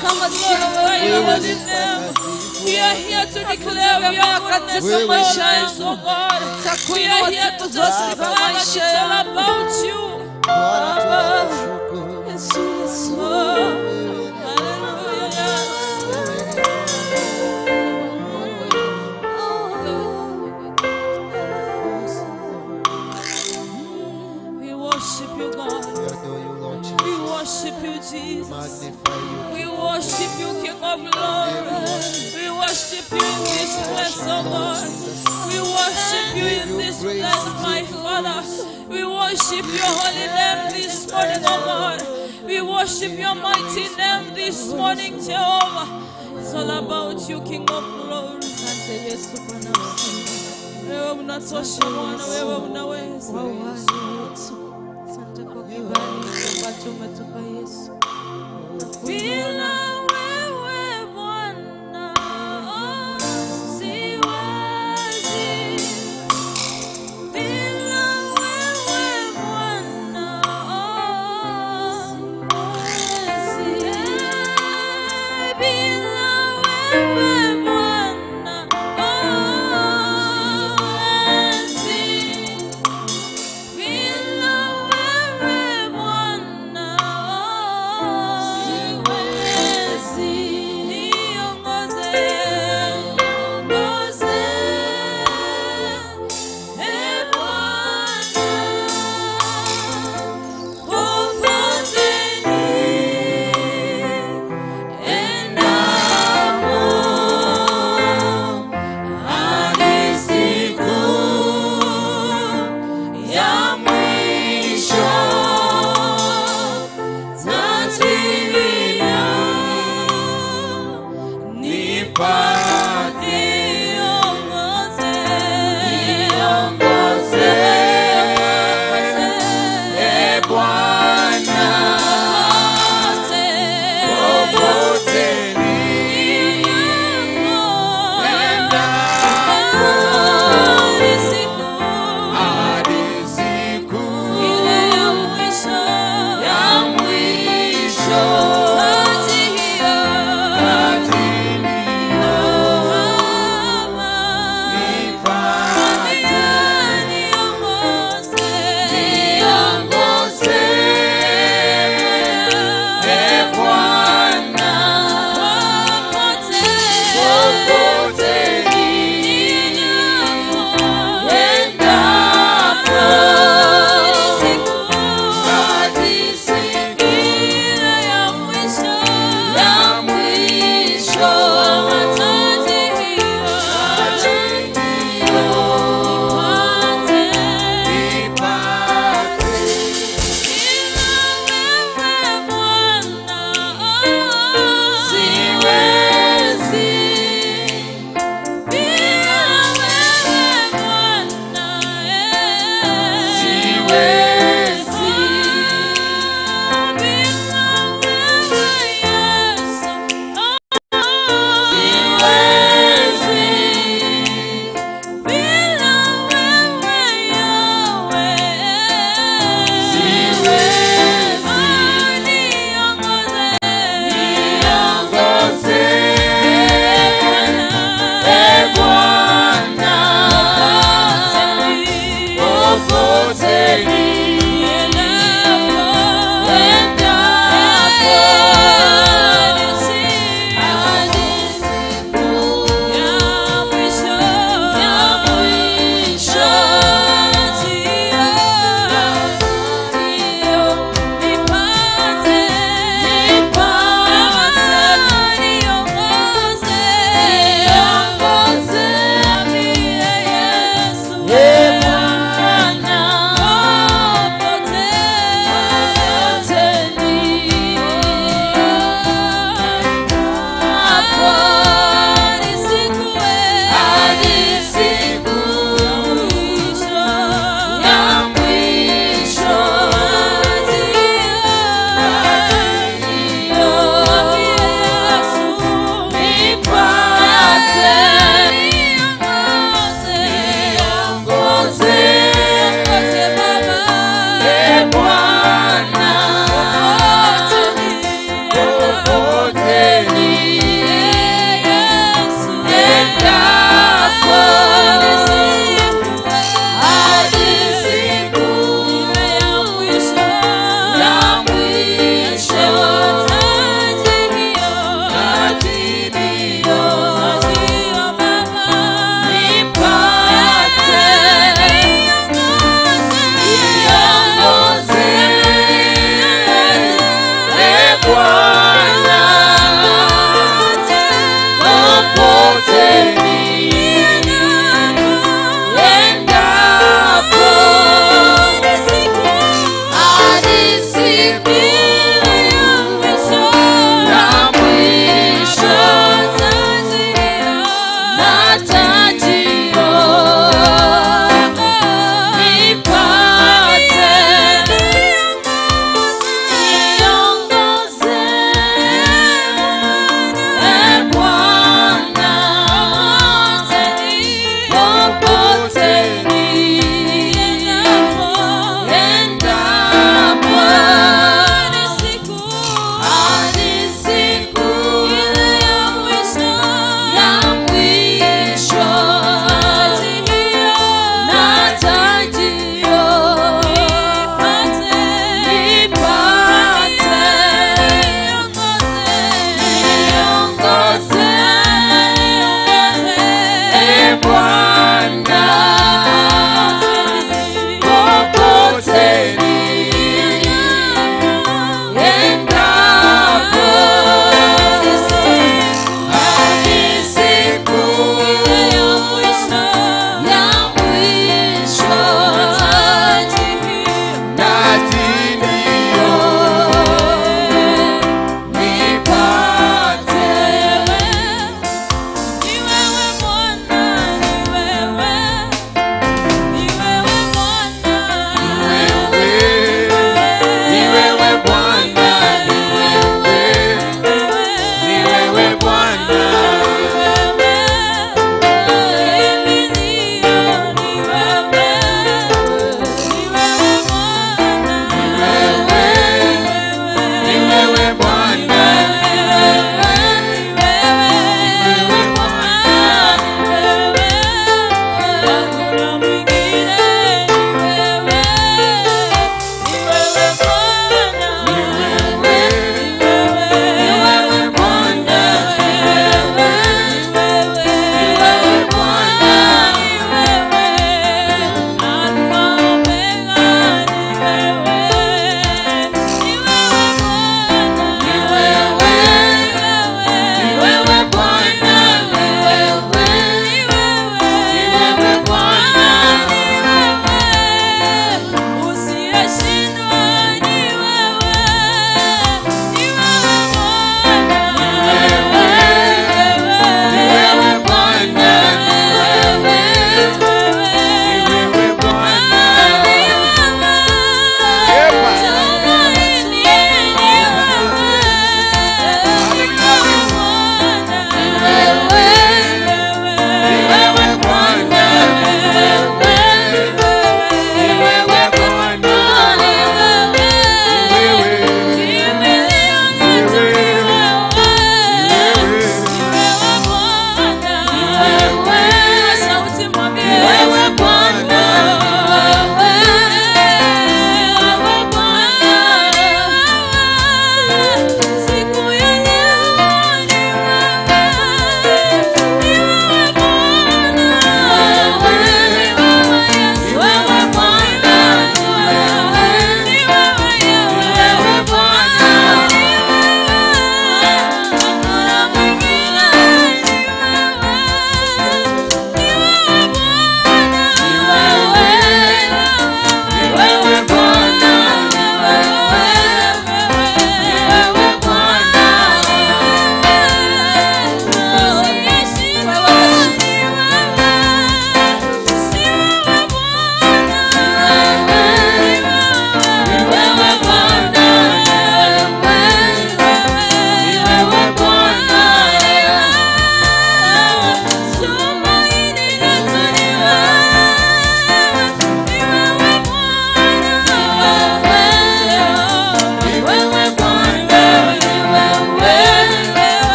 here to glorify your holy name. We are here to declare your goodness in our lives, oh God. We are here to testify that it's all about you. Yesu, Yesu. Oh, hallelujah. We worship you, God. We adore you, Lord We Jesus. worship you, Jesus. Magnify you. We worship you, King of glory. We worship you in this place, oh God. We worship you in this place, my Father. We worship your holy name this morning, oh God. We worship your mighty name this morning, Jehovah. It's all about you, King of glory. Asante Yesu kwa nafsi Wewe unatosha Bwana, wewe unaweza. kwa uhai wetu. Asante kwa kibali hiki ambacho umetupa Yesu. Bila wewe Bwana, oh, siwezi. Bila wewe Bwana, oh, siwezi. Bila wewe Bwana, oh, siwezi. Bila wewe Bwana, oh,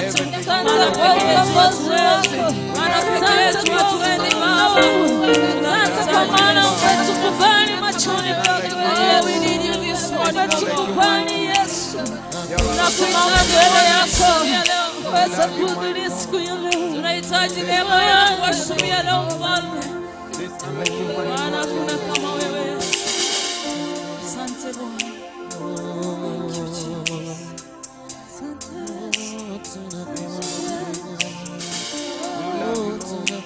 yetu, maana peke yetu hatuwezi, maana peke yetu hatuendi Baba. Asante kwa maana umetukubali machoni pako Oh, we Yesu. Need you this morning, oh God. Umetukubali Yesu. Tunakuhitaji wewe Yako asubuhi ya leo. weza kuhudhuria siku ya leo. Tunahitaji neema yako asubuhi ya leo, Mfalme. Maana hakuna kama wewe. Asante Bwana. Thank you, Jesus. Asante Yesu.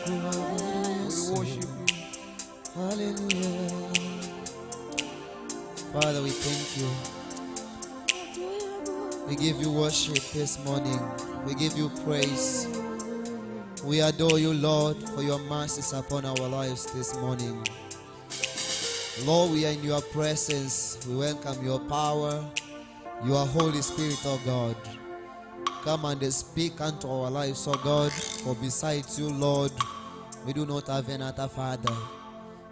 We worship you. Hallelujah. Father, we thank you. We give you worship this morning. We give you praise. We adore you, Lord, for your mercies upon our lives this morning. Lord, we are in your presence. We welcome your power, your Holy Spirit, oh God. Come and speak unto our lives, oh God, for besides you, Lord, we do not have another Father.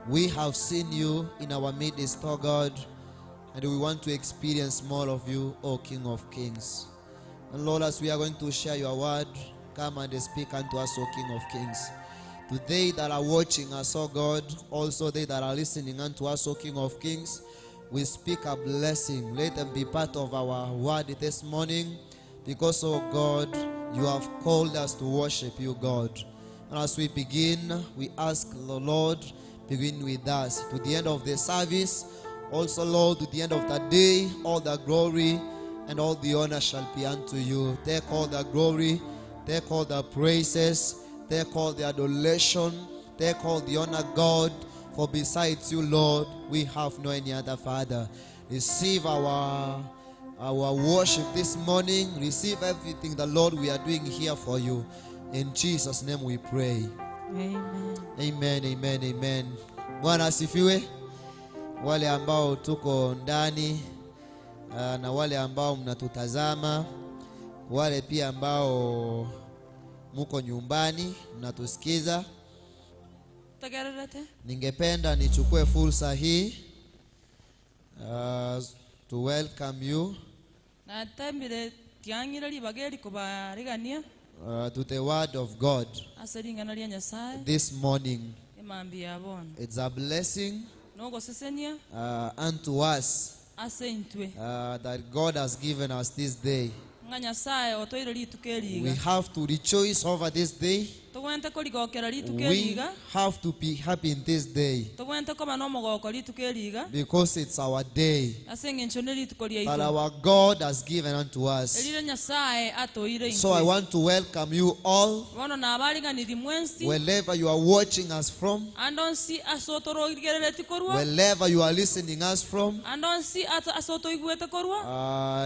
We have seen you in our midst, oh God, and we want to experience more of you, O King of Kings. And Lord, as we are going to share your word, come and speak unto us, O King of Kings. To they that are watching us, O God, also they that are listening unto us, O King of Kings, we speak a blessing. Let them be part of our word this morning, because, O God, you have called us to worship you, God. And as we begin, we ask the Lord, begin with us to the end of the service. Also, Lord, to the end of the day, all the glory and all the honor shall be unto you. Take all the glory, take all the praises, take all the adoration, take all the honor, God. For besides you, Lord, we have no any other Father. Receive our worship this morning. Receive everything the Lord we are doing here for you. In Jesus' name we pray. Amen. Amen, amen, amen. Bwana asifiwe. Wale ambao tuko ndani na wale ambao mnatutazama, wale pia ambao muko nyumbani mnatusikiza, Tegererete. Ningependa nichukue fursa hii to welcome you Natembire tiang'ire ribaga kubarigania to the word of God ase ring'ana ria Nyasaye this morning. Emambi ya bono. It's a blessing Nogosesenia unto us ase intwe that God has given us this day. Ng'a Nyasaye otoire rituko We eriga. Have to rejoice over this day. Togwente korigokera rituko We eriga. Have to be happy in this day Togwente koba nomogoko rituko eriga because it's our day ase eng'encho ne rituko that riaito our God has given unto us. Erire Nyasaye atoire So I intwe. Want to welcome you all Bono nabariganiri mwensi wherever you are watching us from, andonsi ase otorogerereti korwa wherever you are listening us from. Andonsi ase otoigwete korwa.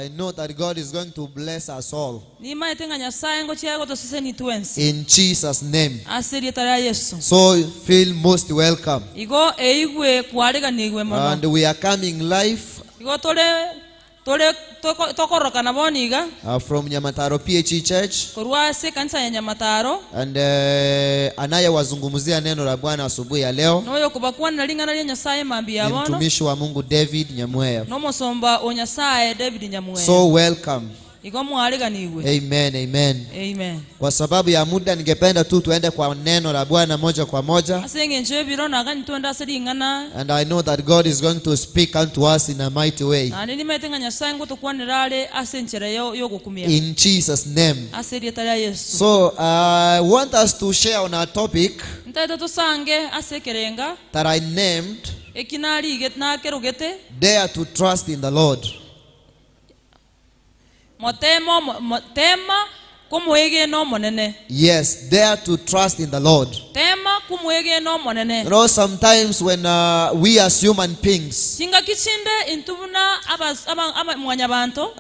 I know that God is going to bless us all Nimaete ng'a Nyasaye ngochia gotoseseni twensi in Jesus' name. Ase rieta ria Yesu. So feel most welcome. Igo eigwe kwariganigwe mono. And we are coming live Igo tore tore toko- tokorokana boniga from Nyamataro PHE Church. Korwa ase kanisa ya Nyamataro. And anayewazungumzia neno la Bwana asubuhi ya leo Noyo kubakwanira ring'ana ria Nyasaye mambi ya ni bono mtumishi wa Mungu David Nyamweya. Nomosomba o Nyasaye David Nyamweya. So welcome. Igo mwariganigwe. Amen, amen. Amen. Kwa sababu ya muda ningependa tu tuende kwa neno la Bwana moja kwa moja. Ase eng'encho ebiro nagani twende ase ring'ana. And I know that God is going to speak unto us in a mighty way. Nani nimete ng'a Nyasaye ngotokwanera are ase enchera yogokumia. In Jesus' name. Ase erieta ria Yesu. So I want us to share on our topic Ntaete tosange ase ekerenga that I named eki nakerogete Dare to Trust in the Lord. Motemo tema kumwegena omonene. Yes, dare to trust in the Lord. Tema kumwegena omonene. Sometimes when we as human beings, Chingaki chinde intubuna mwanyabanto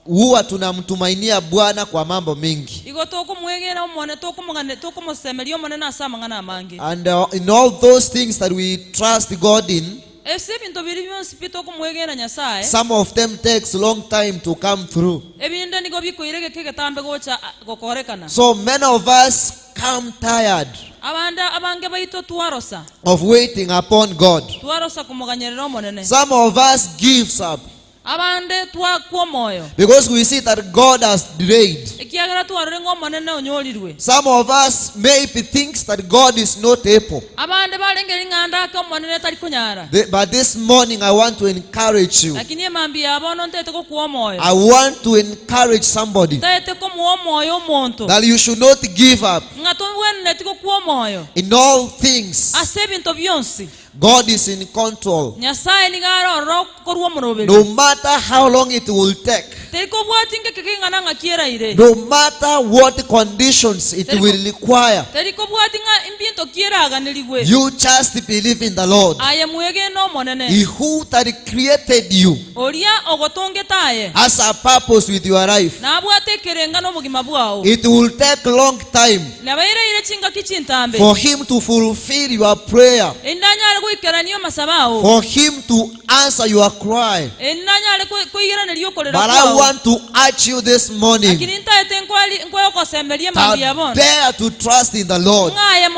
huwa tunamtumainia Bwana kwa mambo mingi. Igo tokumwegena omone tokumugane tokumusemeria omonene ase amang'ana amange. And in all those things that we trust God in, ase ebinto biri bionsi pi tokumwegena Nyasaye some of them takes long time to come through. Ebinde nigo bikoire geke getambe gocha gokorekana. So many of us come tired abanda abange baito twarosa of waiting upon God. Twarosa kumuganyerera omonene. Some of us gives up. Abande twakwo moyo. Because we see that God has delayed. Ekiagera twarore ng'omonene onyorirwe. Some of us maybe thinks that God is not able. Abande barengeri ng'anda ake omonene tari konyara. But this morning I want to encourage you. Lakini emambi yabo nontete gokwa omoyo. I want to encourage somebody Ntete komuwa omoyo omonto. that you should not give up. Ng'a tobwenereti gokwa omoyo. In all things, Ase ebinto bionsi. God is in control. Nyasaye nigo arorora korwa omoroberi. No matter how long it will take, Teri kobwati ngeke king'ana ng'aki eraire. no matter what conditions it will require, Teri kobwati ng'a embinto ki eraganeriwe. you just believe in the Lord. Aye mwegene omonene. He who that created you Oria ogotongete aye. has a purpose with your life. Nabwate ekerenga n'obogima bwao. It will take long time Nabaereire chingaki chintambe. for him to fulfill your prayer, Endanyare goikerania amasabo ao. for him to answer your cry. Endanyare koigereneria okorera But I kwao. want to urge you this morning Lakini ntaete nkwari nkoyokosemeria mambi that yabo. dare to trust in the Lord, Ng'aye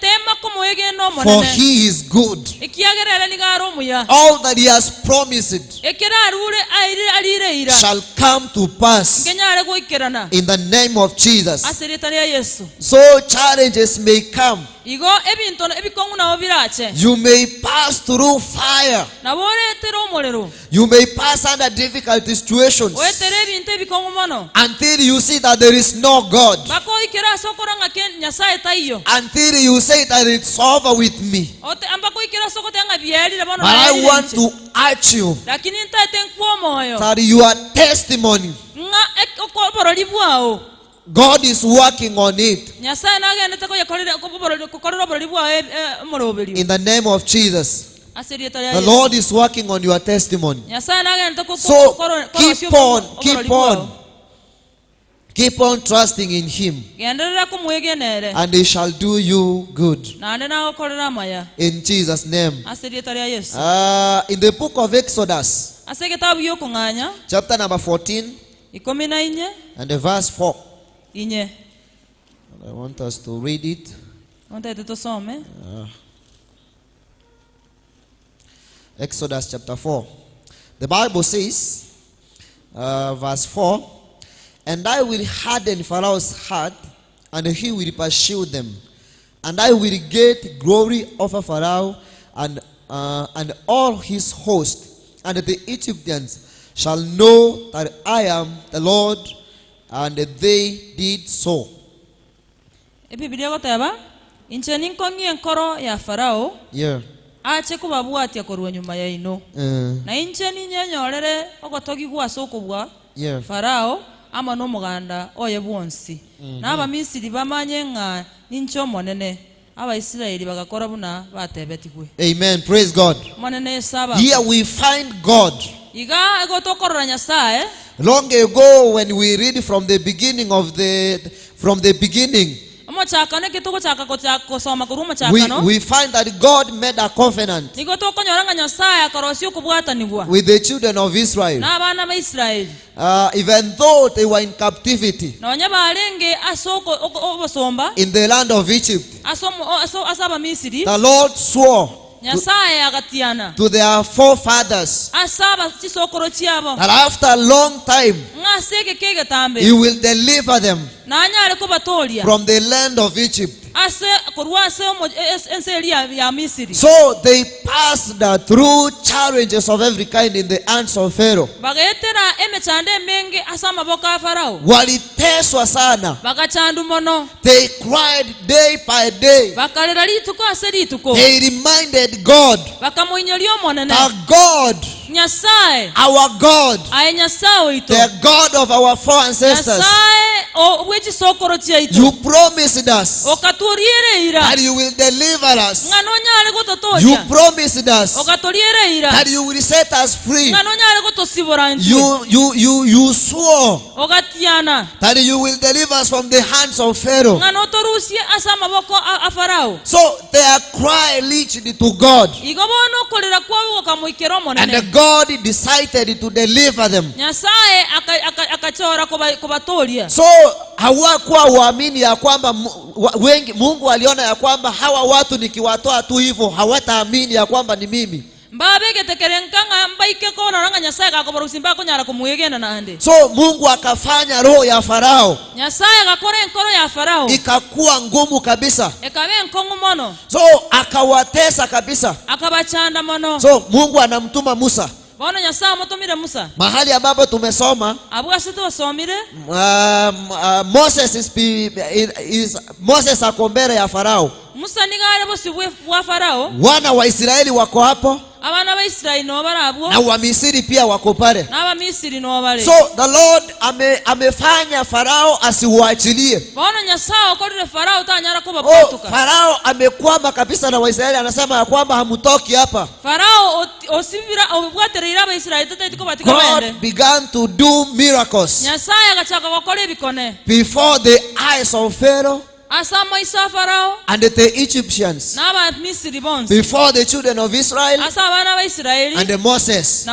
tema komoegena for omonene. he is good. Ekiagerere nigo are omuya. All that he has promised Ekero arure aire arire ira. shall come to pass Nkenyare goikerana. in the name of Jesus. Ase erieta ria Yesu. So challenges may come. Igo ebinto ebikong'u nabo birache. You may pass through fire. Nabo oretere omorero. You may pass under difficult situations Oetere ebinto ebikong'u mono. until you see that there is no God. Bakoikera ase okora ng'a Nyasaye taiyo. Until you say that it's over with me. Ote ambakoikera ase okote ng'a bierire bono But I naerire want inche. to urge you Lakini ntaete nkwa omoyo. that your testimony, Ng'a oborori bwao. God is working on it Nyasaye nagendete koyekorera kokorera oborori bwao omoroberio. in the name of Jesus. Ase erieta ria The Yesu. Lord is working on your testimony. Nyasaye nagendete So keep on, keep on, keep on trusting in Him, Genderera komwegenere. and He shall do you good. Naende nagokorera amaya. In Jesus' name. Ase erieta ria Yesu. In the book of Exodus, Ase egetabu giokong'anya chapter number 14 14 and the verse 4. inye. I want us to read it. Ontaete tosome. Exodus chapter 4. The Bible says, verse 4, "And I will harden Pharaoh's heart, and he will pursue them. And I will get glory over Pharaoh and all his host, and the Egyptians shall know that I am the Lord, and they did so." Ebibilia goteba, inche ninkong'ie enkoro ya Farao, Yeah. ache kobabwatia korwa nyuma yaino. Na inche ninyenyorere ogotogigwa ase okobwa Yeah. Farao ama n'omuganda oye bwonsi. N'Abamisiri bamanye ng'a ninche omonene. Abaisraeli bagakora buna batebetigwe. Amen. Praise God. Omonene Yesu aba. Here we find God. Iga egotokorora Nyasaye. Long ago, when we read from the beginning of the beginning, Omochakano eketogochaka kosoma korwa omochakano. we find that God made a covenant Nigo tokonyora ng'a Nyasaye akorosia okobwatanigwa with the children of Israel. n'abana ba Israeli. Even though they were in captivity Nonya barenge ase obosomba in the land of Egypt, ase ase Abamisiri, the Lord swore Nyasaye agatiana to their forefathers ase aba chisokoro chiabo that after a long time ng'a ase egeke egetambe He will deliver them nanyare kobatoria from the land of Egypt. ase korwa ase ense eria ya Misiri. So they passed through challenges of every kind in the hands of Pharaoh. Bagetera emechando emenge ase amaboko a Farao. Waliteswa sana. Bagachandu mono. They cried day by day. Bakarera rituko ase rituko. They reminded God Bakamoinyoria omonene. that God, Nyasaye, our God, aye Nyasaye oito, the God of our foreancestors, Nyasaye obwechisokoro chiaito, you promised us okatoriere ira that you will deliver us. ng'a nonyare You gototoria, promised us okatoriere ira that you will set us free. ng'a nonyare gotosibora intwe, You swore ogatiana that you will deliver us from the hands of Pharaoh. ng'a notorusie ase amaboko a Farao. So their cry reached to God, Igo bono okorera kwabo gokamoikera omonene. and God decided to deliver them. Nyasaye akachora kubatoria. So hawakuwa waamini ya kwamba wengi, Mungu aliona ya kwamba hawa watu nikiwatoa tu hivyo hawataamini ya kwamba ni mimi. So Mungu akafanya roho ya Farao ikakuwa ngumu kabisa. So akawatesa kabisa. So Mungu anamtuma Musa. Mahali ambapo tumesoma Moses ako mbele ya Farao. Wana wa Israeli wako hapo na wa Misri pia wako pale. So the Lord amefanya Farao asiwaachilie. Oh, Farao amekwama kabisa na Waisraeli, anasema ya kwamba hamutoki hapa. God began to do miracles before the eyes of Pharaoh and the Egyptians, before the children of Israel and the Moses,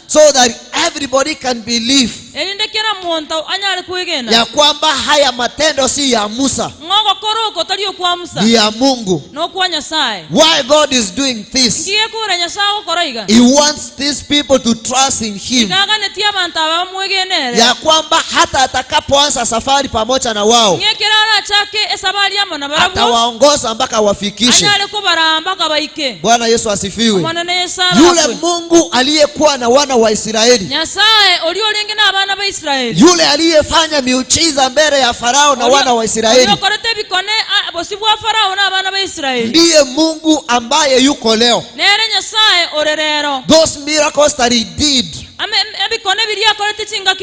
so that everybody can believe ya kwamba haya matendo si ya Musa, ni ya Mungu. Why God is doing this? He wants these people to trust in him, ya kwamba hata atakapoanza safari pamoja na wao atawaongoza mpaka wafikishe. Bwana Yesu asifiwe. Yule Mungu aliyekuwa na wana wa Israeli, yule aliyefanya miujiza mbele ya Farao na wana wa Israeli, ndiye Mungu ambaye yuko leo. Those miracles that he did,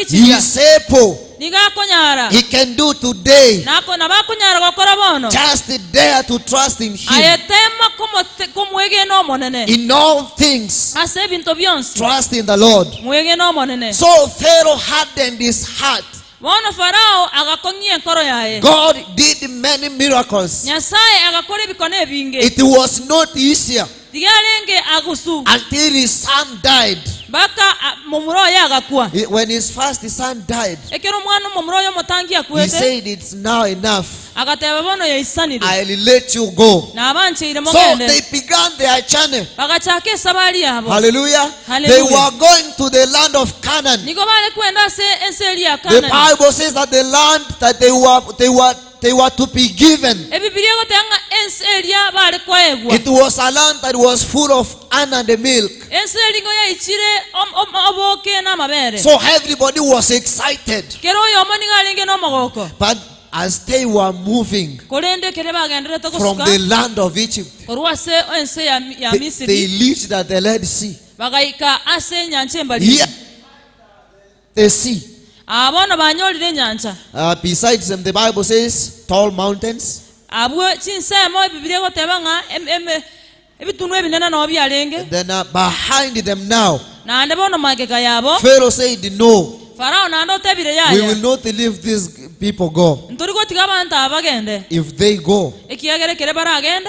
he is able. He can do today. Just dare to trust in him. In all things, trust in the Lord. So Pharaoh hardened his heart. God did many miracles. It was not easier until his son died. When his first son died, he said, it's now enough. I'll let you go. So they began their journey. Hallelujah. They were going to the land of Canaan. The Bible says that the land that they were to be given, it was a land that was full of honey and milk. So everybody was excited. But as they were moving from the land of Egypt, they reached at the Red Sea. Here, the sea. Besides them, the Bible says tall mountains. Then behind them now, Pharaoh said, no, we will not leave these people go. If they go,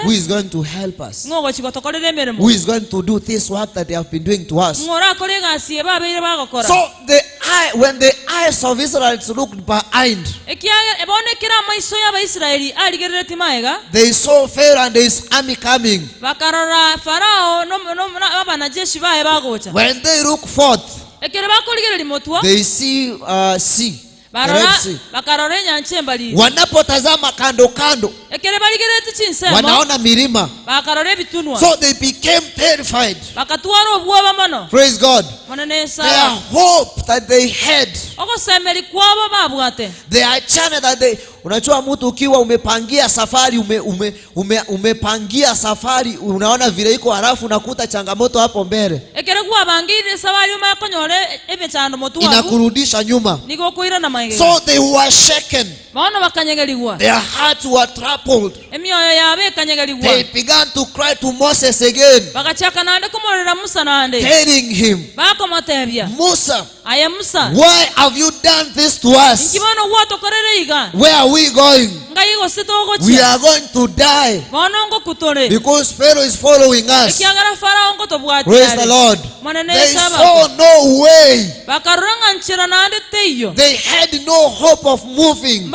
who is going to help us? Who is going to do this work that they have been doing to us? So when the eyes of Israel looked behind, they saw Pharaoh and his army coming. When they look forth, they see sea. Wanapotazama kando kando, wanaona milima. So they became terrified. Praise God. Their hope that they had, their channel that they, unajua mtu ukiwa umepangia safari, umepangia safari, unaona vile iko, halafu unakuta changamoto hapo mbele, inakurudisha nyuma. So they were shaken. Their hearts were troubled. They began to cry to Moses again, telling him, Musa, why have you done this to us? Where are we going? We are going to die because Pharaoh is following us. Praise the Lord. They saw no way. They had no hope of moving.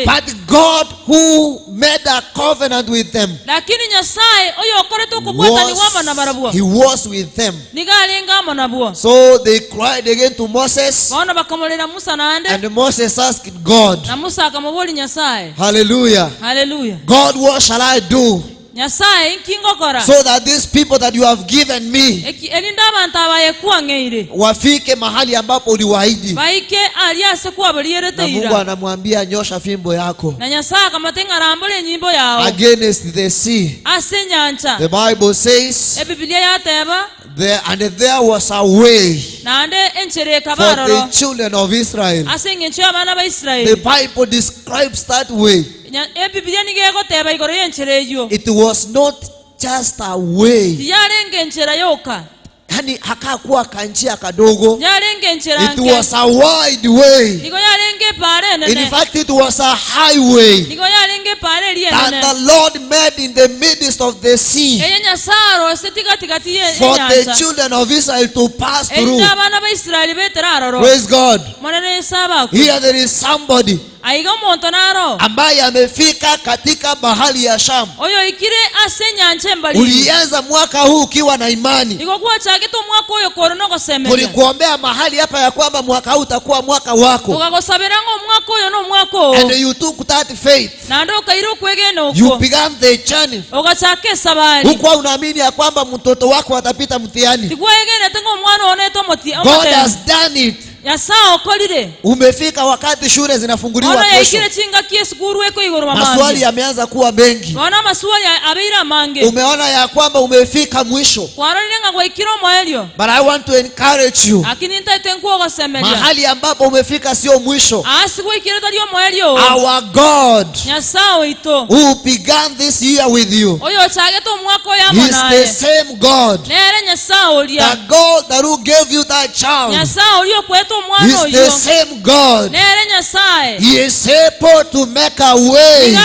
But God who made a covenant with them, Lakini Nyasaye oyo okorete okobwatani wama na barabwo. He was with them. Niga arenga amo nabwo. So they cried again to Moses. Bono bakamorera Musa naende. And Moses asked God. Na Musa akamobori Nyasaye. Hallelujah. Hallelujah. God, what shall I do? Nyasaye inkingokora. So that these people that you have given me Erinda abantu abaye wafike mahali ambapo uliwaahidi. Baike aliase kuwabalierete Na Mungu ira. anamwambia nyosha fimbo yako Na Nyasaye akamatenga rambole nyimbo yao against the sea. Ase nyancha. The Bible says Ebibilia yateba there, and there was a way na ande enchere for kabaroro the children of Israel. Ase ngencho abana ba Israel. The Bible describes that way. Ebibilia nigegoteba igoro yenchere eyo. It was not just a way. Yarenge enchera yoka. Yani hakakuwa kanjia kadogo. Yarenge enchera It was a wide way. Nigo yarenge pare nene. In fact, it was a highway. Nigo yarenge pare rie That nene. the Lord made in the midst of the sea. Eye Nyasaye ose tigati ye For the children of Israel to pass through. Enda abana ba Israel betera aroro. Praise God. Monene saba. Here there is somebody Aiga omonto naro ambaye amefika katika bahari ya Shamu. Oyo ikire ase nyanche mbali. Ulianza mwaka huu ukiwa na imani. Niko kwa chake mwaka oyo korona gosemeria. Tulikuombea mahali hapa ya kwamba mwaka huu utakuwa mwaka wako. Tukagosabira ngo mwaka oyo no mwaka o. And you took that faith. Na ndo kairo kwegena uko. You began the journey. Ugachake sabari. Huko unaamini ya kwamba mtoto wako atapita mtihani. Tigwegene tengo mwana oneto muti. God has done it. Nyasaye okorire. Umefika wakati shule zinafunguliwa kesho. Maswali yameanza kuwa mengi. Wana maswali abeira mange. Umeona ya kwamba umefika mwisho. But I want to encourage you. Mahali ambapo umefika sio mwisho. Our God who began this year with you is the same God. The God that who gave you that child is the same God. He is able to make a way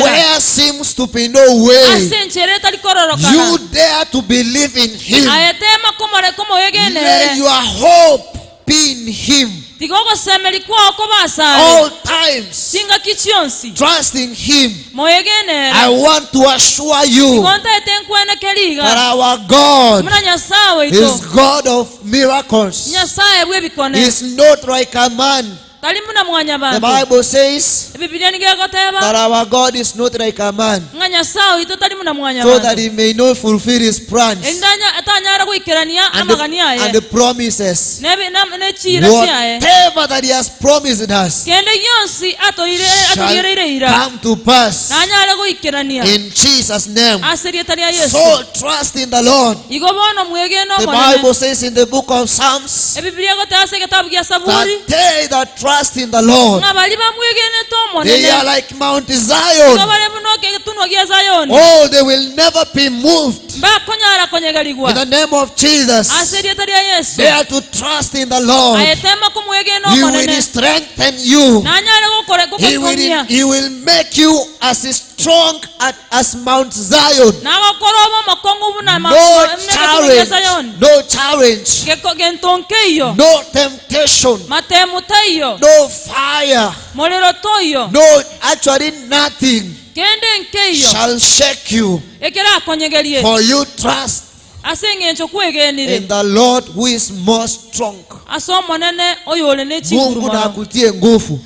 where seems to be no way. You dare to believe in Him. Let your hope be in Him. All times, trust in Him. I want to assure you that our God is God of miracles. He is not like a man. The Bible says that our God is not like a man, so that he may not fulfill his plans and the promises. Whatever that he has promised us shall come to pass in Jesus' name. So trust in the Lord. The Bible says in the book of Psalms that they that trust in the Lord, they are like Mount Zion. Oh, they will never be moved. In the name of Jesus, they are to trust in the Lord. He will strengthen you. He will make you as strong as Mount Zion. No challenge, no challenge, no temptation, no fire, no, actually nothing shall shake you. For you trust in the Lord who is more strong. Mungu na akutie nguvu.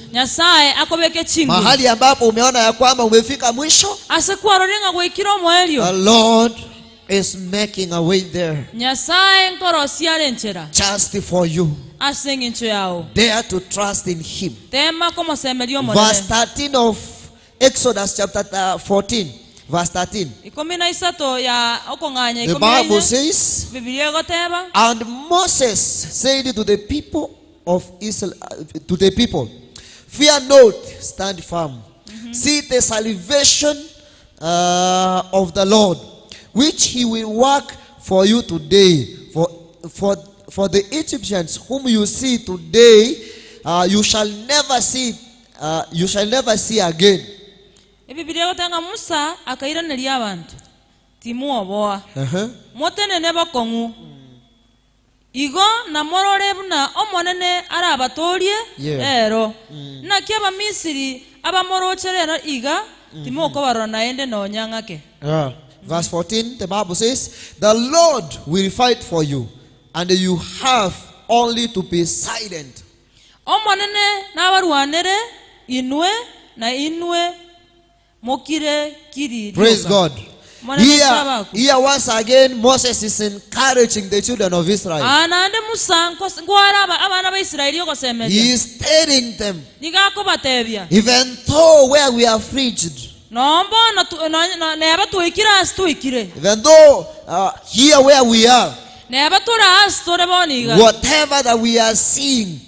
Mahali ambapo umeona ya kwamba umefika mwisho, the Lord is making a way there just for you. Dare to trust in Him. Verse 13 of Exodus chapter 14. Verse 13. The Bible says, and Moses said to the people of Israel, to the people, fear not, stand firm. See the salvation of the Lord, which He will work for you today. For the Egyptians whom you see today, you shall never see. You shall never see again. Biblia gotanga Musa akairanĩria abantu timuoboa motenene bakong'u igo na morore buna omonene arabatorie ero naki abamisiri Abamorocherera iga timokobarora naende nonya ng'ake. Verse 14, the Bible says, the Lord will fight for you, and you have only to be silent. Omonene nabarwanere inwe na inwe mokire kiri. Praise God. Here once again, Moses is encouraging the children of Israel. He is telling them, even though where we have reached, even though here where we are, whatever that we are seeing,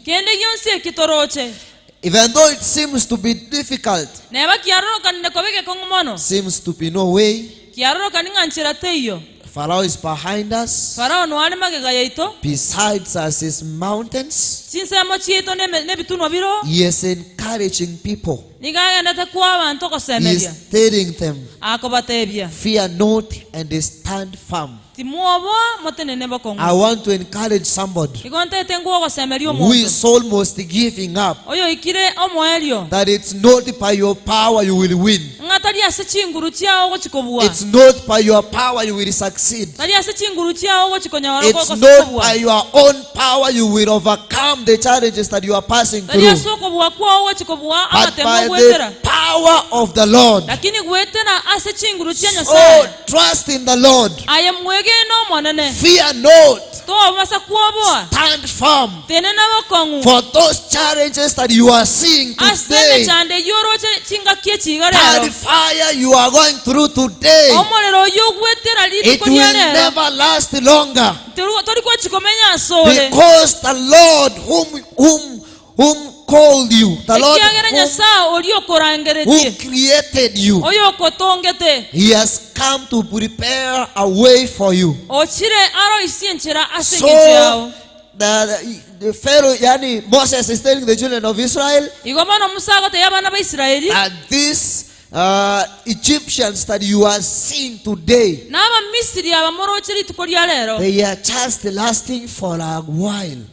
even though it seems to be difficult, seems to be no way, Pharaoh is behind us. Besides us is mountains. He is encouraging people. He is telling them, fear not and stand firm. I want to encourage somebody who is almost giving up, that it's not by your power you will win. It's not by your power you will succeed. It's not by your own power you will overcome the challenges that you are passing through. But by the power of the Lord. So trust in the Lord. Fear not. Stand firm. For those challenges that you are seeing today, that fire you are going through today, it will never last longer. Because the Lord whom called you, the Lord who created you, He has come to prepare a way for you. So the Pharaoh, yani Moses is telling the children of Israel that these Egyptians that you are seeing today, they are just lasting for a while.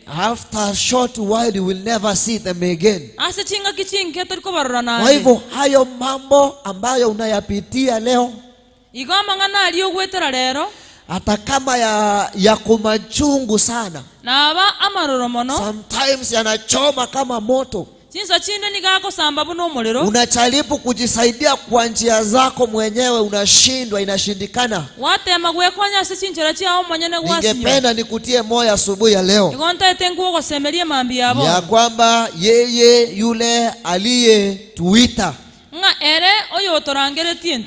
After a short while, you will never see them again. Kwa hivyo hayo mambo ambayo unayapitia leo, hata kama yako machungu sana, sometimes yanachoma kama moto, unajaribu kujisaidia kwa njia zako mwenyewe, unashindwa, inashindikana. Ningependa nikutie moyo asubuhi ya leo ya kwamba yeye yule aliyetuita,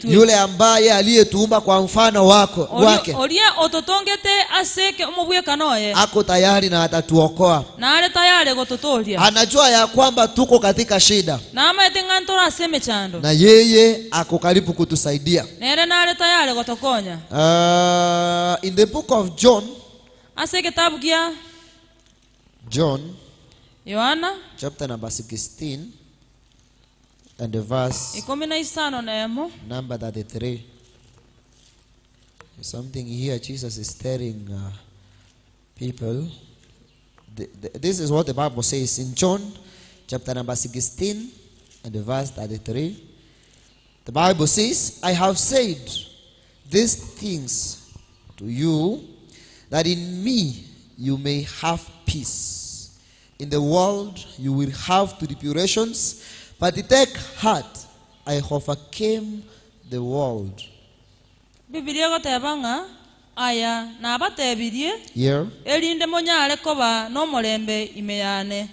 yule ambaye aliyetuumba kwa mfano wake, ako tayari na atatuokoa. Anajua ya kwamba tuko katika shida, na yeye ako karibu kutusaidia. In the book of John, John chapter number 16 and the verse number 33. Something here Jesus is telling people. This is what the Bible says in John chapter number 16 and the verse 33. The Bible says, I have said these things to you, that in me you may have peace. In the world you will have tribulations, but take heart, I overcame the world. Biblia gotebanga aya nabatebirie erinde monyare koba no morembe imeyane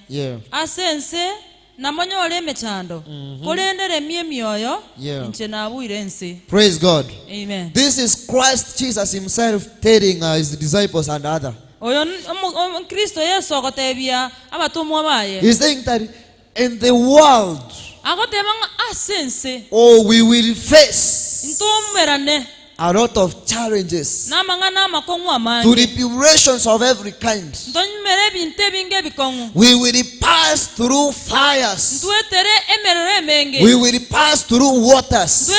asense namonyore emechando korendere mie mioyo inche nabuire ense. Praise God. Amen. This is Christ Jesus himself telling his disciples and others. Oyo Kristo Yesu agotebia abatumwa baye. He's saying that in the world, oh, we will face a lot of challenges, tribulations of every kind. We will pass through fires. We will pass through waters.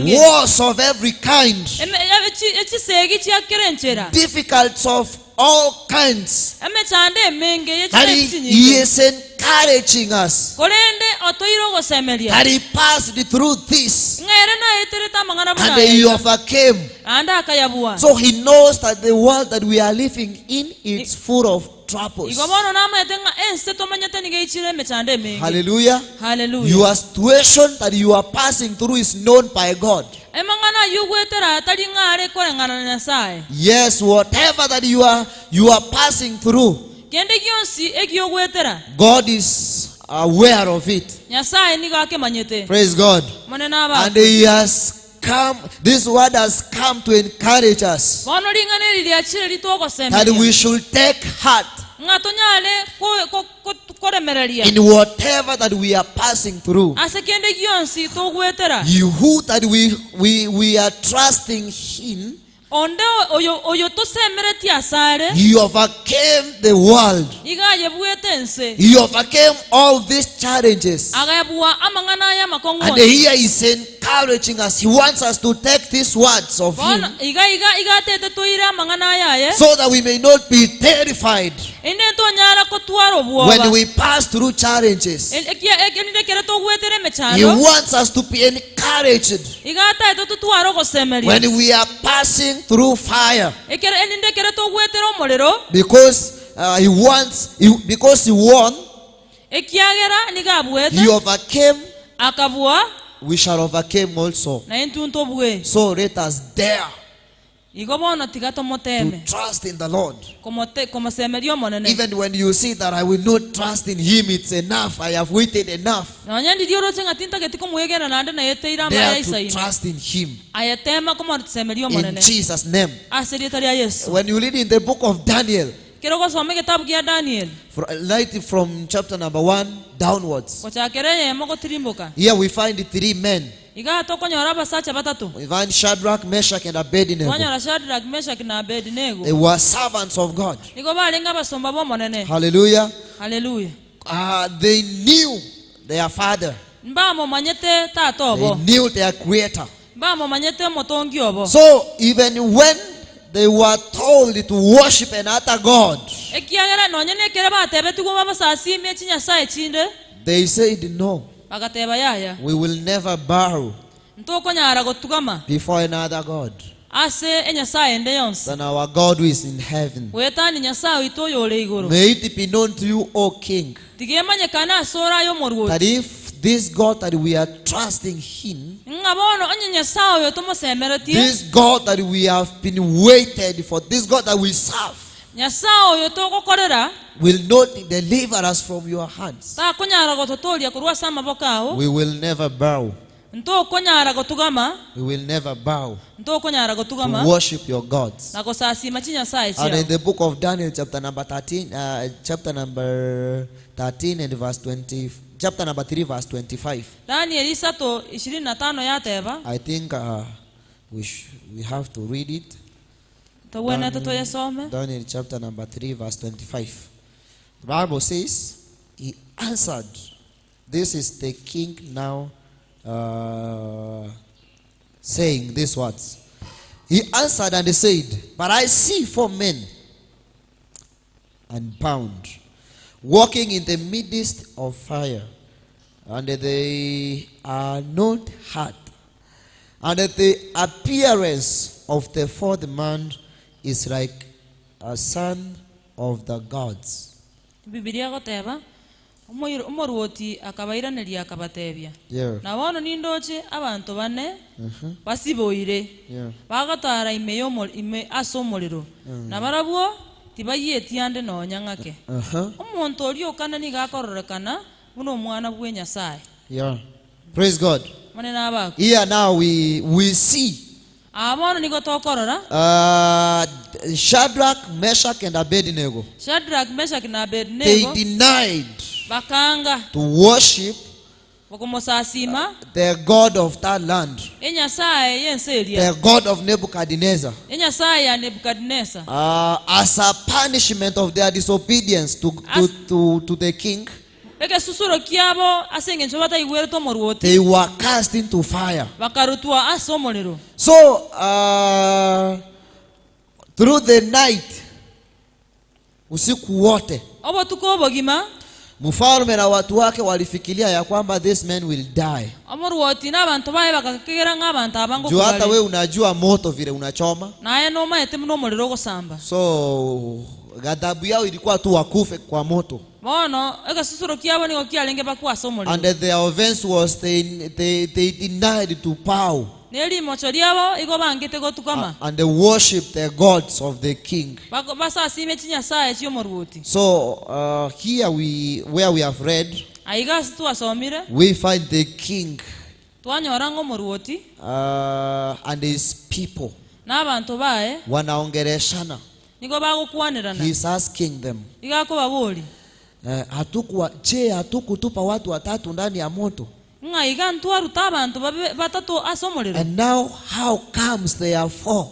Wars of every kind. Difficulties of all kinds. And he is encouraging encouraging us that he passed through this and he overcame. So he knows that the world that we are living in is full of troubles. Hallelujah. Hallelujah. Your situation that you are passing through is known by God. Yes, whatever that you are passing through, God is aware of it. Praise God. And he has come, this word has come to encourage us that we should take heart in whatever that we are passing through. You who that we are trusting in, he overcame the world. He overcame all these challenges. And here he's encouraging us. He wants us to take these words of him so that we may not be terrified when we pass through challenges. He wants us to be encouraged when we are passing through fire, because because he won, he overcame, we shall overcome also. So let us dare to trust in the Lord. Even when you see that I will not trust in him, it's enough. I have waited enough. Dare to trust in him. In Jesus' name. When you read in the book of Daniel, right from chapter number 1 downwards, here we find three men. We find Shadrach, Meshach, and Abednego. They were servants of God. Hallelujah. Hallelujah. They knew their father. They knew their creator. So even when they were told to worship another God, they said no. We will never bow before another God than our God who is in heaven. May it be known to you, O King, that if this God that we are trusting in, this God that we have been waited for, this God that we serve, will not deliver us from your hands, we will never bow. We will never bow to worship your gods. And in the book of Daniel, chapter number 13, chapter number 13 and verse 20, chapter number 3, verse 25. I think we have to read it. Daniel chapter number 3, verse 25. The Bible says, he answered. This is the king now saying these words. He answered and he said, but I see 4 men and bound, walking in the midst of fire, and they are not hurt. And the appearance of the fourth man is like a son of the gods. Bibilia goteba omorwoti akabairaneria akabatebia na bono nindoche abantu bane basiboire bagatara ime ime ase omorero na barabwo tibayeti ande nonya ng'ake omonto ori okana niga akororekana buna omwana bwe Nyasaye. Yeah. Praise God. Manena abako. Here now we see Shadrach, Meshach, and Abednego. Shadrach, Meshach, and Abednego. They denied to worship the God of that land, the God of Nebuchadnezzar, as a punishment of their disobedience to the king. They were cast into fire. So, through the night, usiku wote, Mfalme na watu wake walifikiria ya kwamba this man will die. Omorwoti n'abantu baye bakakegera ng'abantu abango. Juu hata we unajua moto vile unachoma. Naye noma ete muno omorero ogosamba. So ghadhabu yao ilikuwa tu wakufe kwa moto. Bono egesusuro kiabo nigo kiarenge bakwasa omorero. And their offense was they denied to bow. Nerimocho riabo igo bangete gotukama. And they worship the gods of the king. Basasime chinyasaye chiomorwoti. So here where we have read, aiga twasomire, we find the king twanyora ng'omorwoti and his people n'abantu bae wanaongereshana. Nigo bagokwanirana. He is asking them, igakobabori je, hatukutupa watu watatu ndani ya moto? Ng'aiga ntwaruta abantu batatu ase omorero. And now how comes they are four?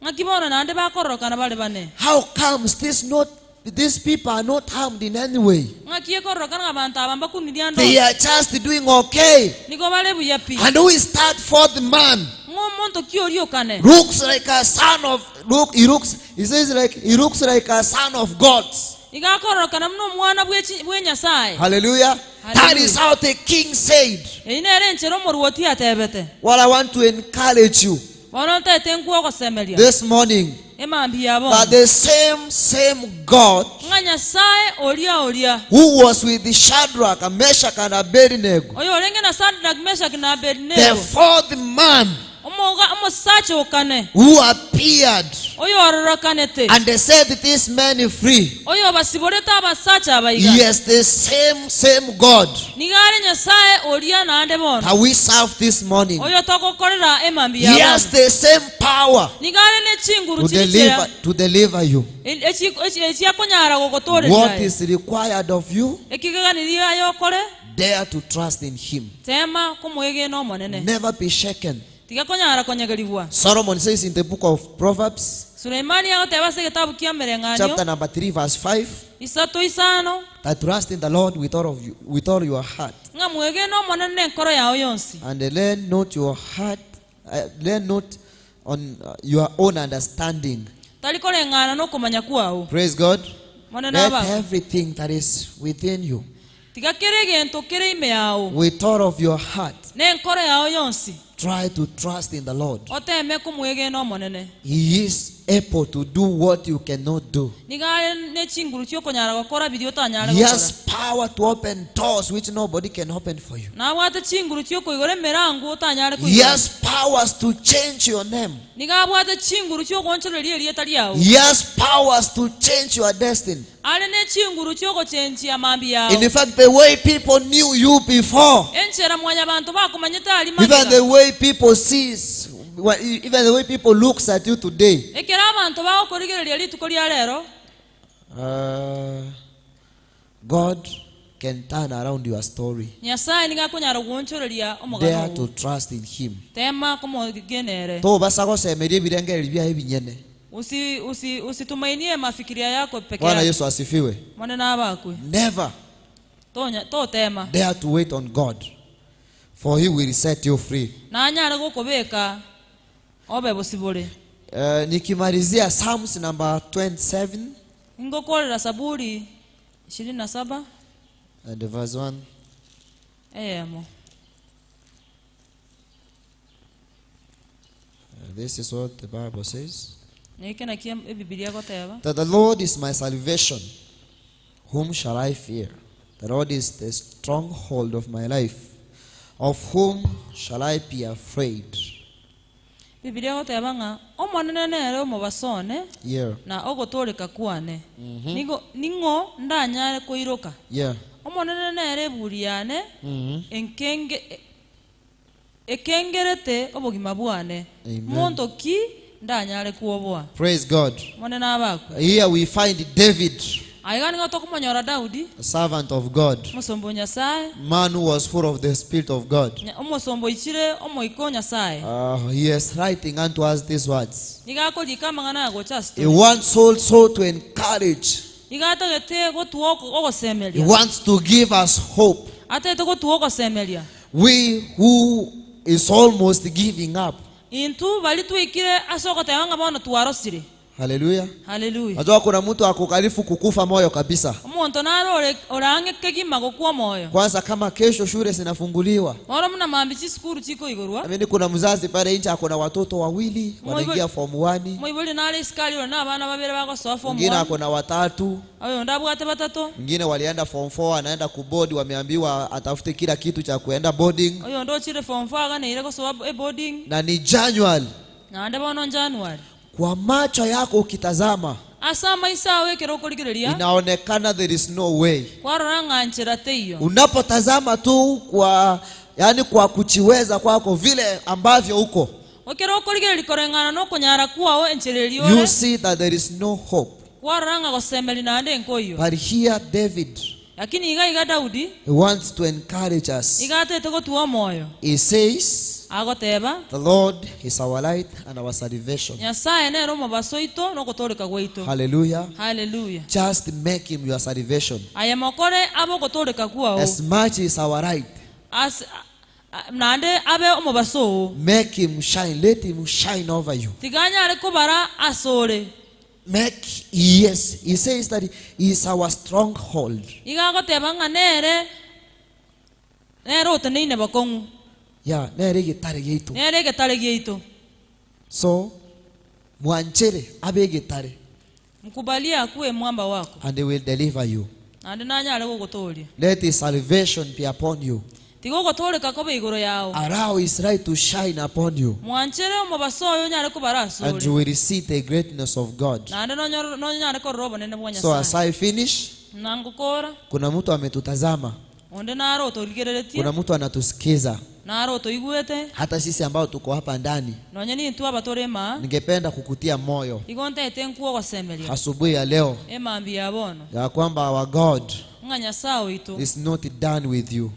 Ng'akibona nande bakororokana bale bane. How comes these people are not harmed in any way? Ng'akiekororokana abantu aba mbakuniria ndo. They are just doing okay. Nigo bale buya pi. And who is that fourth man? Ng'omonto kioriokane. Looks like a son of look he looks he says like he looks like a son of God. Igakororokana muno omwana bwe Nyasaye. Hallelujah. That is how the king said. Well, I want to encourage you this morning that the same God who was with Shadrach, Meshach, and Abednego, the fourth man who appeared and they said this man is free. Yes, the same God that we serve this morning. He has the same power to deliver you. What is required of you? Dare to trust in him. Never be shaken. Solomon says in the book of Proverbs, chapter number 3, verse 5, that trust in the Lord with all of you, with all your heart, and lean not your heart, lean not on your own understanding. Praise God. Let everything that is within you, with all of your heart, try to trust in the Lord. He is able to do what you cannot do. He has power to open doors which nobody can open for you. He has powers to change your name. He has powers to change your destiny. In fact, the way people knew you before, even the way people sees, even the way people looks at you today, God can turn around your story. Dare to trust in him. Usitumainie mafikiria yako peke Bwana yako. Yesu asifiwe. Never dare to wait on God, for he will set you free. Nikimalizia Psalms number 27 Ngokorera Saburi 27 and verse 1. Eyemo. This is what the Bible says. That the Lord is my salvation, whom shall I fear? The Lord is the stronghold of my life, of whom shall I be afraid? Biblia goteba nga omonene nere omobasone na ogotoreka kwane. Nigo ningo ndanyare koiroka. Omonene nere eburi yane enkenge ekengerete obogima bwane. Monto ki ndanyare kuoboa. Praise God. Monene abakwe. Here we find David, Daudi, a servant of God, man who was full of the Spirit of God. He is writing unto us these words. He wants also to encourage. He wants to give us hope. We who is almost giving up. Haleluya. Haleluya. Najua kuna mtu akukarifu kukufa moyo kabisa. Omonto naro orange kegima gokwa moyo. Kwanza kama kesho shule zinafunguliwa. Oro muna mambi chisukuru chiko igorwa. Amini kuna mzazi pale nje ako na watoto wawili wanaingia form 1. Moiboli nare iskali na abana babere bagosoa form 1. Mwingine ako na watatu. Ayo ndabwate batatu. Mwingine walienda form 4 anaenda kuboard, wameambiwa atafute kila kitu cha kuenda boarding. Oyo ndo chire form 4 gane gosoa boarding. Na ni January. Na ndabona January. Kwa macho yako ukitazama, asama isawe kerokoligereria, inaonekana there is no way. Unapotazama tu kwa, yani kwa kuchiweza kwako vile ambavyo uko, you see that there is no hope. But here David, he wants to encourage us. He says, the Lord is our light and our salvation. Hallelujah. Hallelujah. Just make him your salvation. As much as our right, make him shine. Let him shine over you. Make, yes, he says that he is our stronghold. Yeah, nere getare geitu. Nere getare geitu. So, mwanchere abe getare. Mkubalie akuwe mwamba wako. And they will deliver you. Let his salvation be upon you. Allow his light to shine upon you. And you will see the greatness of God. So as I finish, kuna mtu ametutazama. Kuna mtu anatusikiza. Hata sisi ambao tuko hapa ndani, ningependa kukutia moyo asubuhi ya leo ya kwamba our God is not done with you.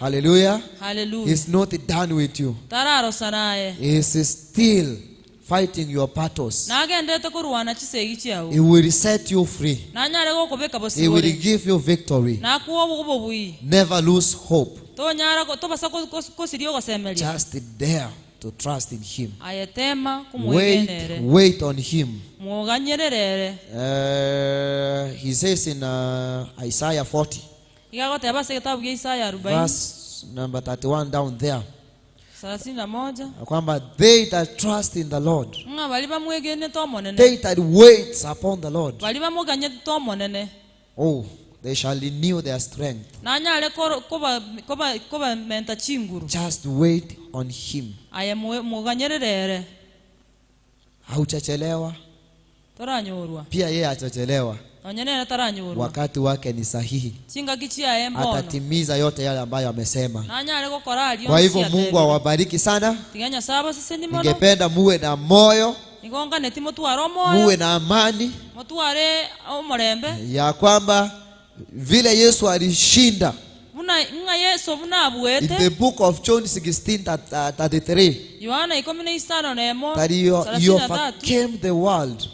Hallelujah. Hallelujah. He's not done with you. He is still fighting your battles. He will set you free. He will give you victory. Never lose hope. Just dare to trust in him. Wait, wait on him. He says in Isaiah 40, verse number 31 down there, kwamba they that trust in the Lord, they that wait upon the Lord, oh, they shall renew their strength. Just wait on him. Hauchachelewa. Pia yeye atachelewa. Wakati wake ni sahihi. Atatimiza yote yale ambayo amesema. Kwa hivyo Mungu awabariki sana. Ningependa muwe na moyo, muwe na amani ya kwamba vile Yesu alishinda. In the book of John 16:33, that he overcame the world.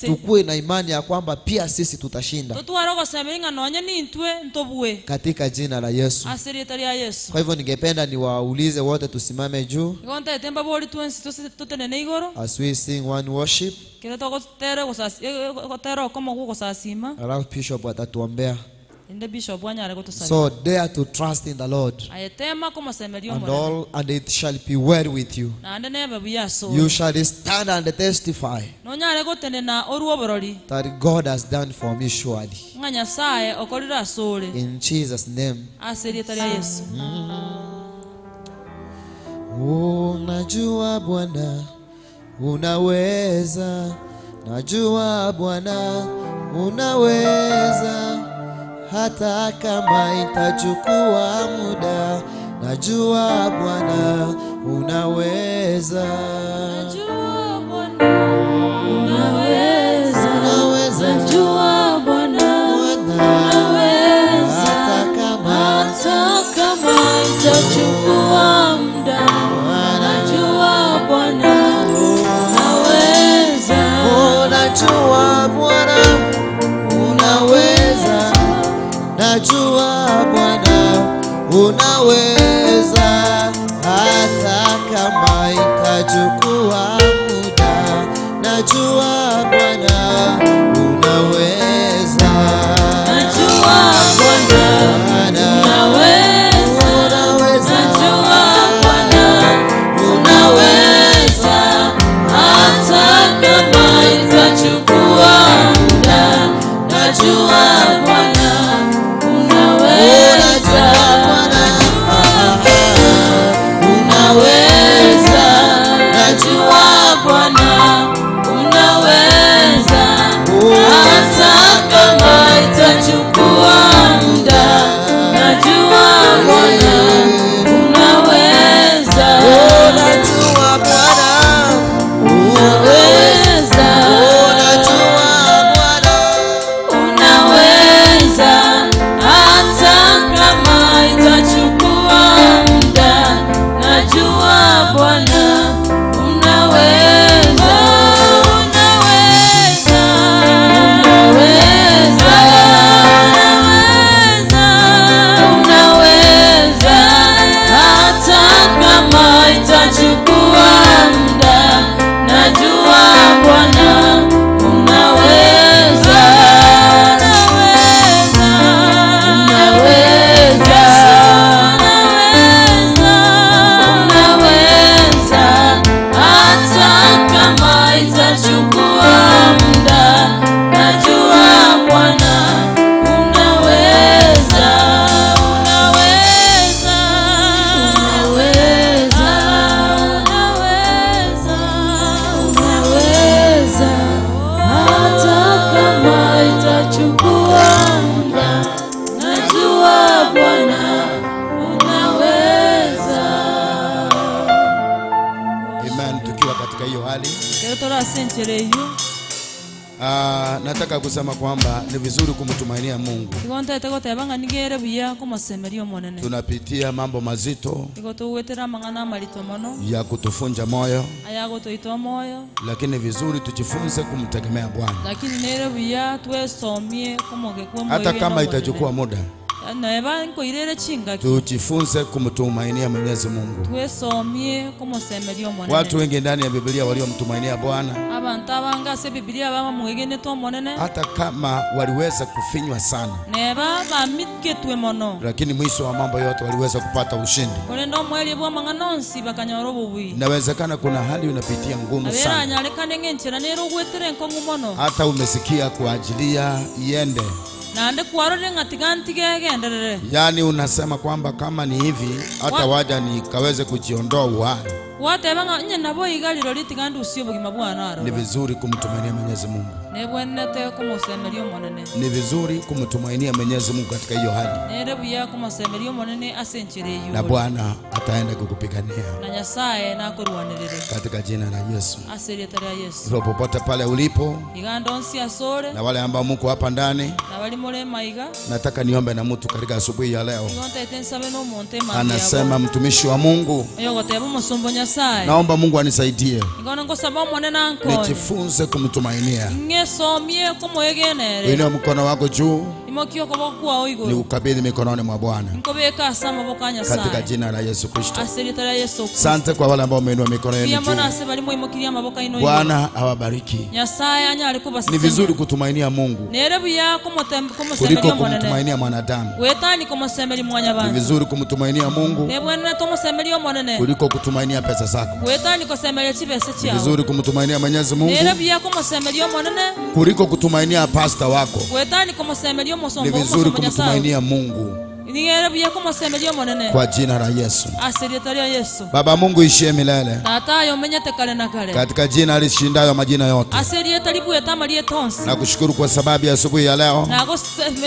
Tukue na imani ya kwamba pia sisi tutashinda katika jina la Yesu. Kwa hivyo ningependa niwaulize wote tusimame juu as we sing one worship. Alafu Bishop atatuombea. So dare to trust in the Lord, and all, and it shall be well with you. You shall stand and testify that God has done for me surely. In Jesus' name. Unajua Bwana unaweza, najua Bwana unaweza, hata kama itachukua muda, najua Bwana unaweza. Najua Bwana unaweza, unaweza. Najua Bwana unaweza, hata kama itachukua muda, najua Bwana unaweza. Unajua Bwana unaweza, najua Bwana unaweza, hata kama itachukua muda, Najua Bwana unaweza. Najua Bwana unaweza. Unaweza. Najua Bwana unaweza, hata kama itachukua muda. Najua Bwana unaweza. Unaweza. Najua Bwana unaweza, hata kama itachukua muda. Najua Bwana unaweza. Unajua Bwana Unaweza. Unajua Bwana Unaweza, hata kama itachukua muda. Najua Bwana unaweza. Unaweza. Unaweza. Unaweza, hata kama itachukua muda. Najua Bwana unaweza. Unaweza. Unaweza, hata kama itachukua muda. Najua Bwana unaweza. Unaweza. Unaweza. Unaweza. Unaweza, hata kama itachukua muda. Najua Bwana unaweza. Amen. Tukiwa katika hiyo hali, Leo torasenchereyo. Nataka kusema kwamba ni vizuri kumtumainia Mungu. Igontaete goteba ng'a nigere buya komosemeria omonene. Tunapitia mambo mazito Igo togwetera amang'ana amarito mono ya kutufunja moyo, ayagotoitwa moyo, lakini vizuri tujifunze kumtegemea Bwana, lakini nere buya twesomie komoge hata kama itachukua muda. Naeba nkoirere chingaki. Tujifunze kumtumainia Mwenyezi Mungu. Twesomie komosemeria omonene. Watu wengi ndani ya Biblia waliomtumainia Bwana, abantu abanga ase Biblia bamamwegenete omonene, hata kama waliweza kufinywa sana, neba bamitketwe mono, lakini mwisho wa mambo yote waliweza kupata ushindi. Korende omwerie bwa amang'ana onsi bakanyora obobui. Inawezekana kuna hali unapitia ngumu sana, Aberanyarekane ng'enchera nere ogwetere enkong'u mono, hata umesikia kuajilia iende, naende kwarorire ng'a tiga ntigegenderere. yaani unasema kwamba kama ni hivi hata waja nikaweze kujiondoa uhai. Wateba ng'a nye nabo iga riro tiga ndusie obogima bwana Ni aroro. vizuri kumtumainia Mwenyezi Mungu. Nebwenete komosemeria omonene. Ni vizuri kumtumainia Mwenyezi Mungu katika hiyo hali, Nere buya komosemeria omonene ase enchera na eywo, Bwana ataenda kukupigania na Nyasaye nakorwanerere katika jina la Yesu. ase erieta ria Yesu. Hivyo popote pale ulipo, Iga ndonsi asore na wale ambao mko hapa ndani, na bali more maiga, nataka niombe na mtu katika asubuhi ya leo. igo ntaete nsabe n'omonto emambia Anasema, mtumishi wa Mungu, oyo goteba omosombo Nyasaye, naomba Mungu anisaidie igo ngosaba omonene ankonye nijifunze kumtumainia. Ng'esomie komoegenere. Inua mkono wako juu, Imokia okoboko kwao igoro, nikukabidhi mikononi mwa Bwana nkobeka ase amaboko a katika Nyasaye jina la Yesu Kristo. ase erieta ria Yesu Kristo. Asante kwa wale ambao wameinua mikono yenu Mbuya mono juu. ase bari mwaimokirie amaboko aino igoro. Bwana awabariki. Nyasaye anyare Ni kobasesenia. vizuri kutumainia Mungu Nere buya komosemeria kuliko omonene kumtumainia mwanadamu. wetani komosemeria Ni mwanyabantu. vizuri kumtumainia Mungu Nebwenene tomosemeria omonene kuliko kutumainia pesa zako. wetani kosemeria chibesa Ni chiao. vizuri kumtumainia Mwenyezi Mungu Nere buya komosemeria omonene kuliko kutumainia pasta wako. wetani komosemeria Ni omosombo vizuri omosombo Nyasaye. kumtumainia Mungu Nigere buya komosemeria omonene kwa jina la Yesu. ase erieta ria Yesu. Baba Mungu ishie milele Tata yomenyete kare na kare katika jina lishindayo majina yote. ase erieta ribuete amarieta onsi. Nakushukuru kwa sababu ya asubuhi ya leo.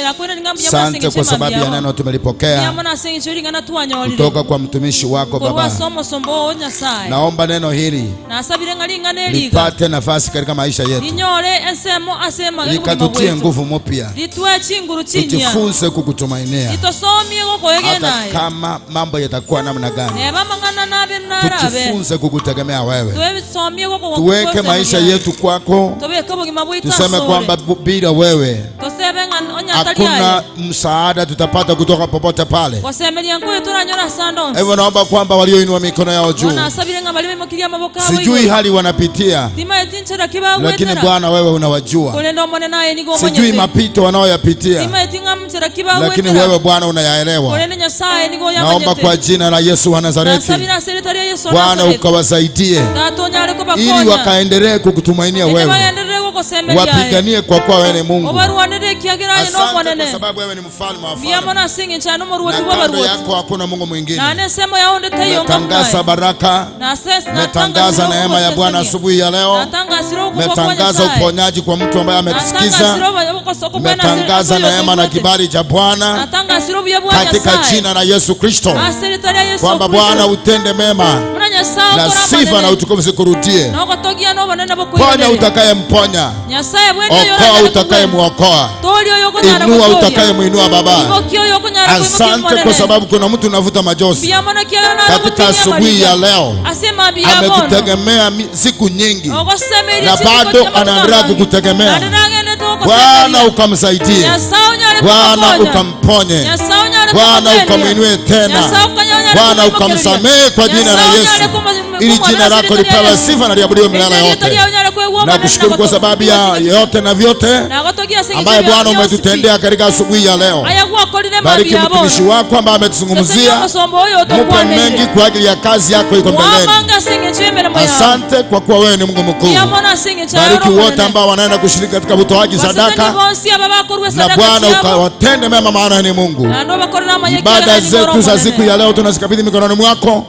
Nakwenda ningambuya Asante kwa sababu ya neno tumelipokea mono ase eng'encho ring'ana twanyorire kutoka kwa mtumishi wako korwa Baba. ase omosombo o Nyasaye. Naomba neno hili Nasabire ng'a ring'ana eriga lipate nafasi katika maisha yetu, rinyore ensemo ase emagega obogima likatutie bwaitu, nguvu mpya, ritwe chinguru chinya, tujifunze kukutumainia ritosomie hata gokoegenaye kama mambo yatakuwa namna gani. neba amang'ana nabe narabe Tujifunze kukutegemea wewe, twesomie tuweke maisha yetu kwako, tobeke obogima bwaitu tuseme asore kwamba bila wewe tosebe Hakuna msaada tutapata kutoka popote pale. Hivyo naomba kwamba walioinua mikono yao juu, sijui hali wanapitia, lakini Bwana wewe unawajua. Sijui mapito wanaoyapitia, lakini wewe Bwana unayaelewa. Naomba kwa jina la Yesu wa Nazareti, Bwana ukawasaidie ili wakaendelee kukutumainia wewe, wapiganie kwa kuwa wewe ni Mungu. Asante kwa sababu wewe ni mfalme wa wafalme, na kando yako hakuna Mungu mwingine. Natangaza baraka, natangaza neema ya Bwana asubuhi ya leo, natangaza uponyaji kwa mtu ambaye ametusikiza, natangaza neema na kibali cha Bwana katika jina la Yesu Kristo, kwamba Bwana utende mema na sifa na utukufu zikurudie. Ponya utakayemponya, okoa utakayemuokoa, inua utakayemuinua Baba. Asante kwa sababu kuna mtu unavuta machozi katika asubuhi ya leo, amekutegemea siku nyingi na bado anaendelea kukutegemea. Bwana ukamsaidie, Bwana ukamponye, Bwana ukamuinue tena, Bwana ukamsamehe kwa jina la Yesu, ili jina lako lipewe sifa na liabudiwe milele yote. Na kushukuru kwa sababu ya yote na vyote ambaye Bwana umetutendea katika asubuhi ya leo. Bariki mtumishi wako ambaye ametuzungumzia, mupe mengi kwa ajili ya kazi yako iko mbeleni. Asante kwa kuwa wewe ni Mungu mkuu. Bariki wote ambao wanaenda kushiriki katika utoaji sadaka, na Bwana ukawatende mema, maana ni Mungu. Ibada zetu za siku ya leo tunazikabidhi mikononi mwako.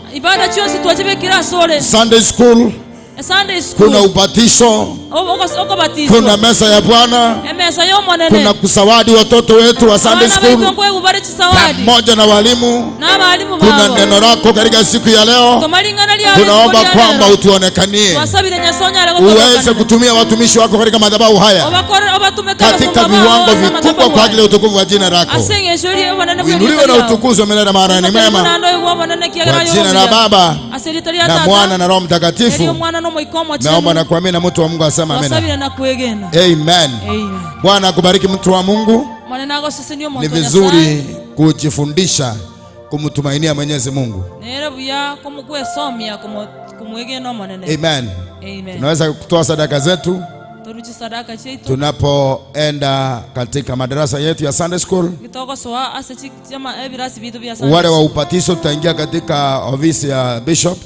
Sunday school, kuna ubatizo, kuna meza ya Bwana, kuna kusawadi watoto wetu wa Sunday school pamoja na walimu. Kuna neno lako katika siku ya leo. Tunaomba kwamba utuonekanie, uweze kutumia watumishi wako katika madhabahu haya katika viwango vikubwa kwa ajili ya utukufu wa jina lako. Uinuliwe na utukuzwe milele, maana ni mema. Kwa jina la Baba na Mwana na Roho Mtakatifu naomba na kuamini, na mtu wa Mungu asema amen. Amen. Bwana akubariki mtu wa Mungu. Ni vizuri kujifundisha kumtumainia Mwenyezi Mungu. Amen. Tunaweza kutoa sadaka zetu tunapoenda katika madarasa yetu ya Sunday school. Wale wa ubatizo tutaingia katika ofisi ya bishop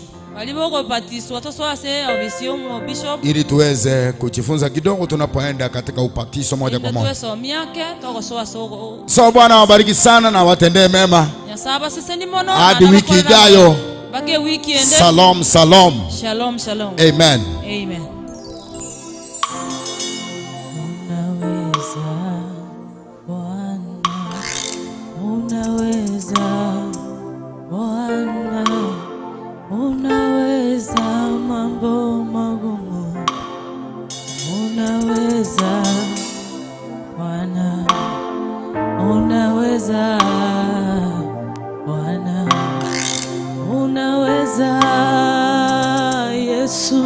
ili tuweze kujifunza kidogo tunapoenda katika ubatizo moja kwa moja. So Bwana awabariki sana na watendee mema hadi wiki ijayo. Shalom, shalom. Shalom, shalom. Amen. Amen. Unaweza, Bwana, unaweza, Yesu.